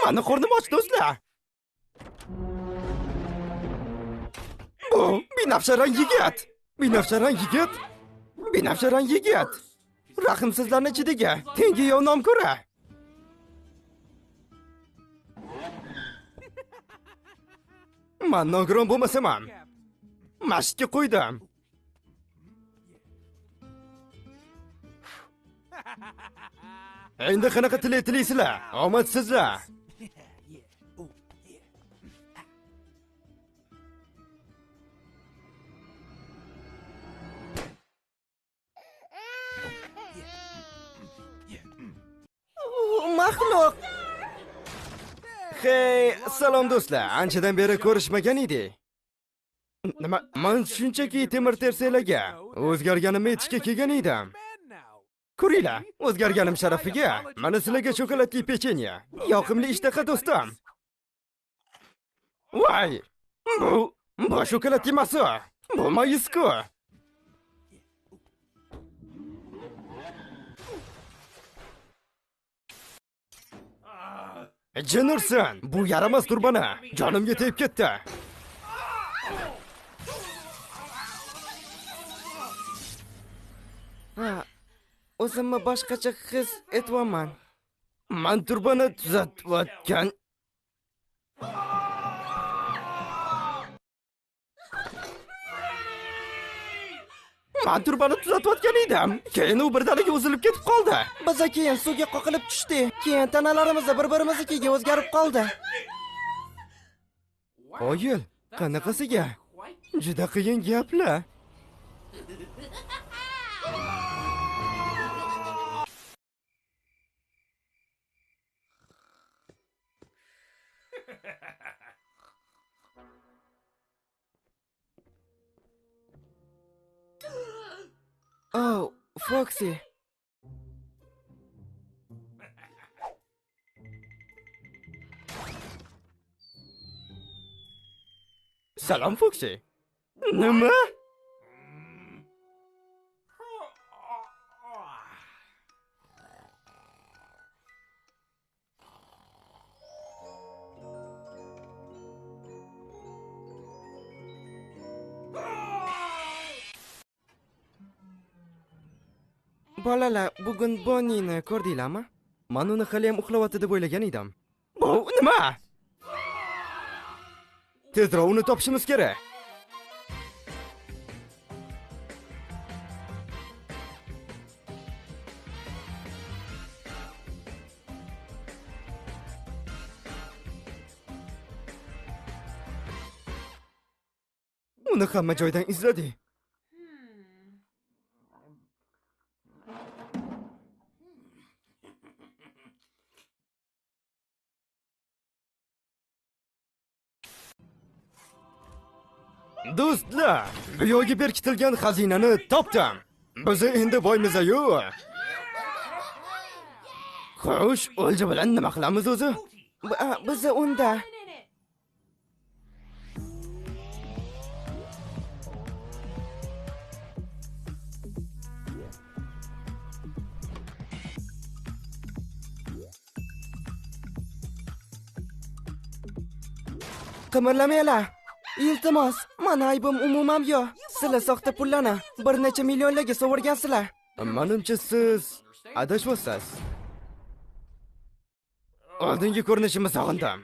Mani qornim och, do'stlar. Bu binafsharang yigit. Binafsharang yigit. Binafsharang yigit. Rahimsizlarning ichidagi tengi yov nom ko'ra. Man nogiron bo'lmasam ham mashqqa qo'ydim. Endi qanaqa tilak tilaysizlar? Omadsizlar. Maxluq. Hey, salom do'stlar. Anchadan beri ko'rishmagan edik. Nima? Men shunchaki temir tersaklarga o'zgarganimni aytishga kelgan edim. Ko'ringlar, o'zgarganim sharafiga mana sizlarga shokoladli pechenye. Yoqimli ishtaha do'stim. Voy! Bu shokolad emas, bu mayiz-ku. Jin ursin, bu yaramas turbani jonimga tegib ketdi. Ha, o'zimni boshqacha his etyapman. Man turbani tuzatayotgan. Man turbani tuzatayotgan edim. Keyin u birdaniga uzilib ketib qoldi. Biz keyin suvga qoqilib tushdik. Keyin tanalarimiz bir-birimiznikiga o'zgarib qoldi. Qoyil, qanaqasiga? Juda qiyin gaplar. Oh, Foxy. Salom Foxy. Nima? Bolalar, bugun Bonnieni ko'rdinglarmi? Men uni hali ham uxlayapti deb o'ylagan edim. Bu nima? Tezroq uni topishimiz kerak. Uni hamma joydan izladik. Do'stlar, bu yo'lga berkitilgan xazinani topdim. Biz endi boymiz-yu. Xo'sh, o'lja bilan nima qilamiz o'zi? Biz unda qimirlamanglar. Iltimos, mani aybim umuman yo'q. Sizlar soxta pullarni bir necha millionlarga sovurgansizlar. Menimcha siz adashyapsiz. Oldingi ko'rinishimni sog'indim.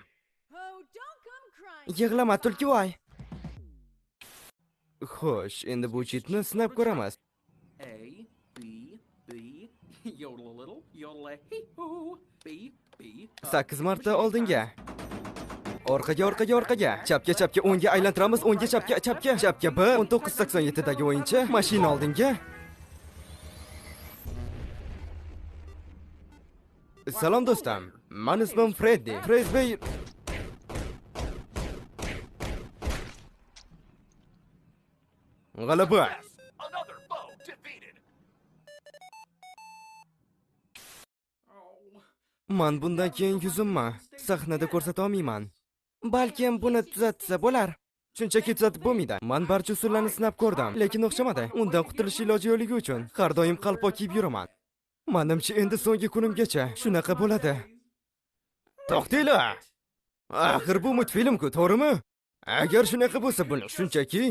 Yig'lama, tulkivoy. Xo'sh, endi bu chitni sinab ko'ramiz. 8 marta oldinga. Orqaga, orqaga, orqaga. Chapga, chapga, o'ngga aylantiramiz, o'ngga, chapga, chapga, chapga B 1987 dagi o'yinchi, mashina oldinga. Salom do'stim. Men ismim Freddi. Fredbey. G'alaba. Men bundan keyin yuzimni sahnada ko'rsata olmayman. Balkim buni tuzatsa bo'lar. Shunchaki tuzatib bo'lmaydi. Men barcha usullarni sinab ko'rdim, lekin o'xshamadi. Undan qutulish iloji yo'qligi uchun har doim qalpoq kiyib yuraman. Menimcha endi so'nggi kunimgacha shunaqa bo'ladi. To'xtanglar. Axir bu multfilm-ku, to'g'rimi? Agar shunaqa bo'lsa, buni shunchaki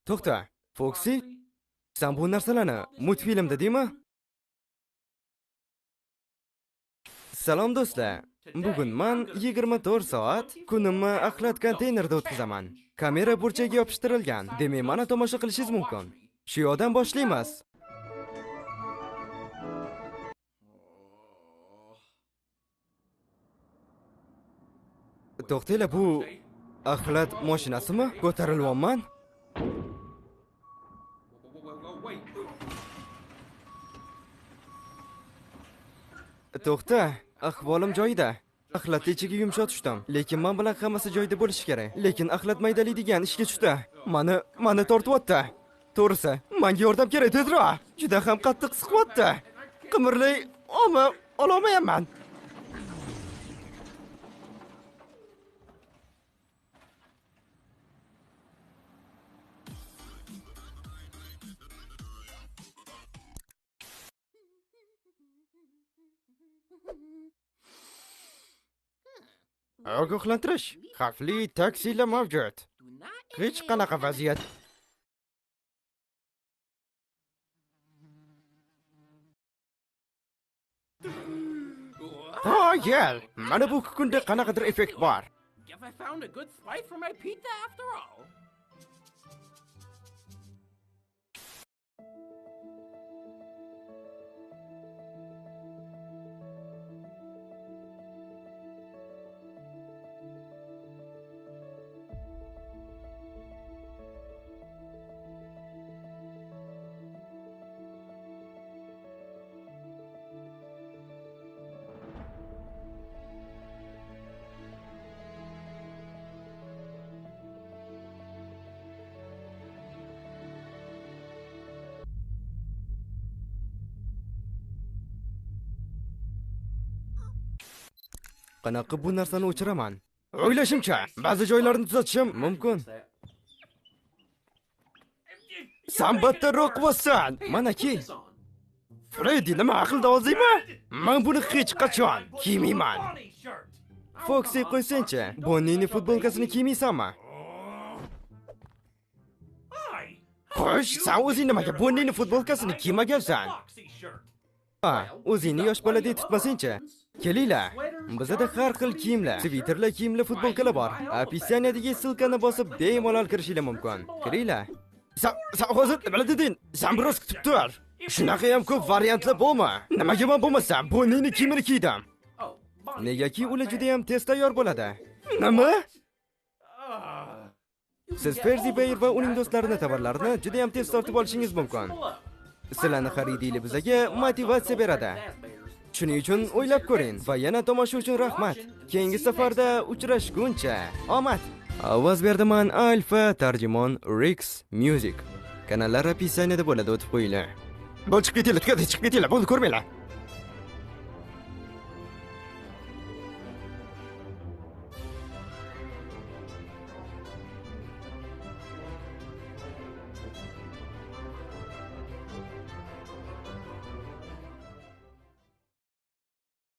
To'xta, Foxy, sen bu narsalarni multfilmda deymi? Salom do'stlar. Bugun men 24 soat kunimni axlat konteynerida o'tkazaman. Kamera burchagiga yopishtirilgan. Demak, meni tomosha qilishingiz mumkin. Shu yoqdan boshlaymiz. To'xtanglar, bu axlat mashinasimi? Ko'tarilyapman. To'xta, ahvolim joyida. Axlat ichiga yumshoq tushdim, lekin men bilan hammasi joyida bo'lishi kerak. Lekin axlat maydalaydigan ishga tushdi. Meni tortyapti. To'g'risi, menga yordam kerak tezroq. Juda ham qattiq siqyapti. Qimirlay olmayapman. Ogohlantirish. Xavfli taksilar mavjud. Hech qanaqa vaziyat. Qoyil! Mana bu kunda qanaqadir effekt bor. Qanaqa bu narsani o'chiraman? O'ylashimcha, ba'zi joylarni tuzatishim mumkin. San battarroq qilasan. Mana-ki. Freddy, nima aqlda oziymi? Men buni hech qachon kiymayman. Foxy, qo'ysangchi, Bonniening futbolkasini kiymaysanmi? Xo'sh, sen o'zing nimaga Bonniening futbolkasini kiymagansan? Ha, o'zingni yosh boladek tutmasangchi. Kelinglar. Bizda har xil kiyimlar, sviterlar, kiyimlar, futbolkalar bor. Описаниядagi ссылкani bosib bemalol kirishinglar mumkin. Kiringlar. Sen hozir nima deding? Sen biroz kutib tur. Shunaqa ham ko'p variantlar bormi? Nimaga men bo'lmasam Bonniening kiyimini kiydim? Negaki ular juda ham tez tayyor bo'ladi. Nima? Siz Ferzi Bear va uning do'stlarini tovarlarini juda ham tez sotib olishingiz mumkin. Sizlarni xaridingiz bizga motivatsiya beradi. Shuning uchun o'ylab ko'ring va yana tomosha uchun rahmat. Keyingi safarda uchrashguncha omad. Ovoz berdiman Alfa, tarjimon Rix Music. Kanallar описаниеda bo'ladi, o'tib qo'yinglar. Bo'l, chiqib ketinglar, tugadi, chiqib ketinglar, bo'ldi, ko'rmanglar.